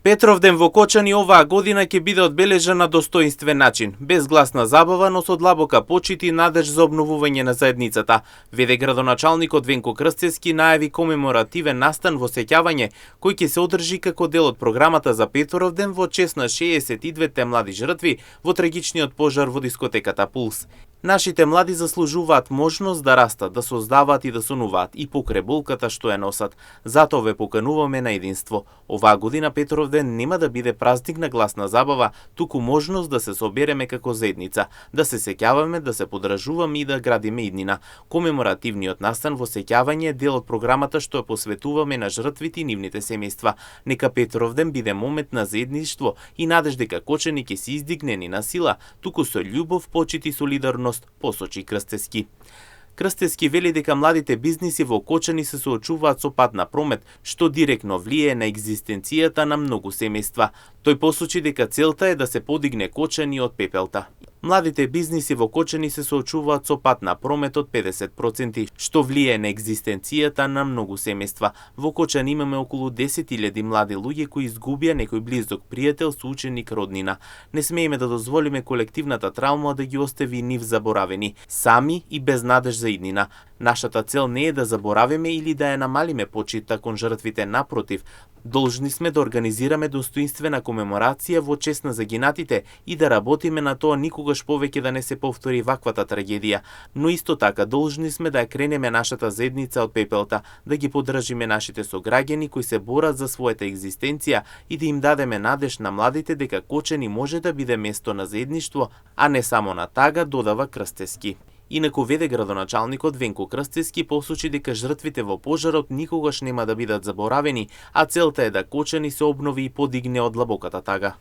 Петровден во Кочани оваа година ќе биде одбележан на достоинствен начин, без гласна забава, но со длабока почит и надеж за обновување на заедницата, веде градоначалникот Венко Крстевски најави комеморативен настан во сеќавање кој ќе се одржи како дел од програмата за Петровден во чест на 62 млади жртви во трагичниот пожар во дискотеката Пулс. Нашите млади заслужуваат можност да растат, да создаваат и да сонуваат и покрај болката што ја носат. Затоа ве покануваме на единство. Оваа година Петровден нема да биде празник на гласна забава, туку можност да се собереме како заедница, да се сеќаваме, да се подражуваме и да градиме иднина. Комеморативниот настан во сеќавање е дел од програмата што ја посветуваме на жртвите и нивните семејства. Нека Петровден биде момент на заедништво и надеж дека Кочани ќе се издигнени на сила, туку со љубов, почит и солидарност, посочи Крстевски. Крстевски вели дека младите бизниси во Кочани се соочуваат со пат на промет, што директно влијае на екзистенцијата на многу семејства. Тој посочи дека целта е да се подигне Кочани од пепелта. Младите бизниси во Кочани се соочуваат со пат на промет од 50%, што влијае на екзистенцијата на многу семејства. Во Кочани имаме околу 10.000 млади луѓе кои изгубија некој близок пријател, соученик, роднина. Не смееме да дозволиме колективната травма да ги остави нив заборавени, сами и без надеж за иднина. Нашата цел не е да заборавиме или да ја намалиме почитта кон жртвите, напротив, должни сме да организираме достоинствена комеморација во чест на загинатите и да работиме на тоа никогаш повеќе да не се повтори ваквата трагедија, но исто така должни сме да ја кренеме нашата заедница од пепелта, да ги поддржиме нашите сограѓани кои се борат за својата екзистенција и да им дадеме надеж на младите дека Кочани може да биде место на заедништво, а не само на тага, додава Крстевски. Инаку веде градоначалникот Венко Крстевски посочи дека жртвите во пожарот никогаш нема да бидат заборавени, а целта е да Кочани се обнови и подигне од длабоката тага.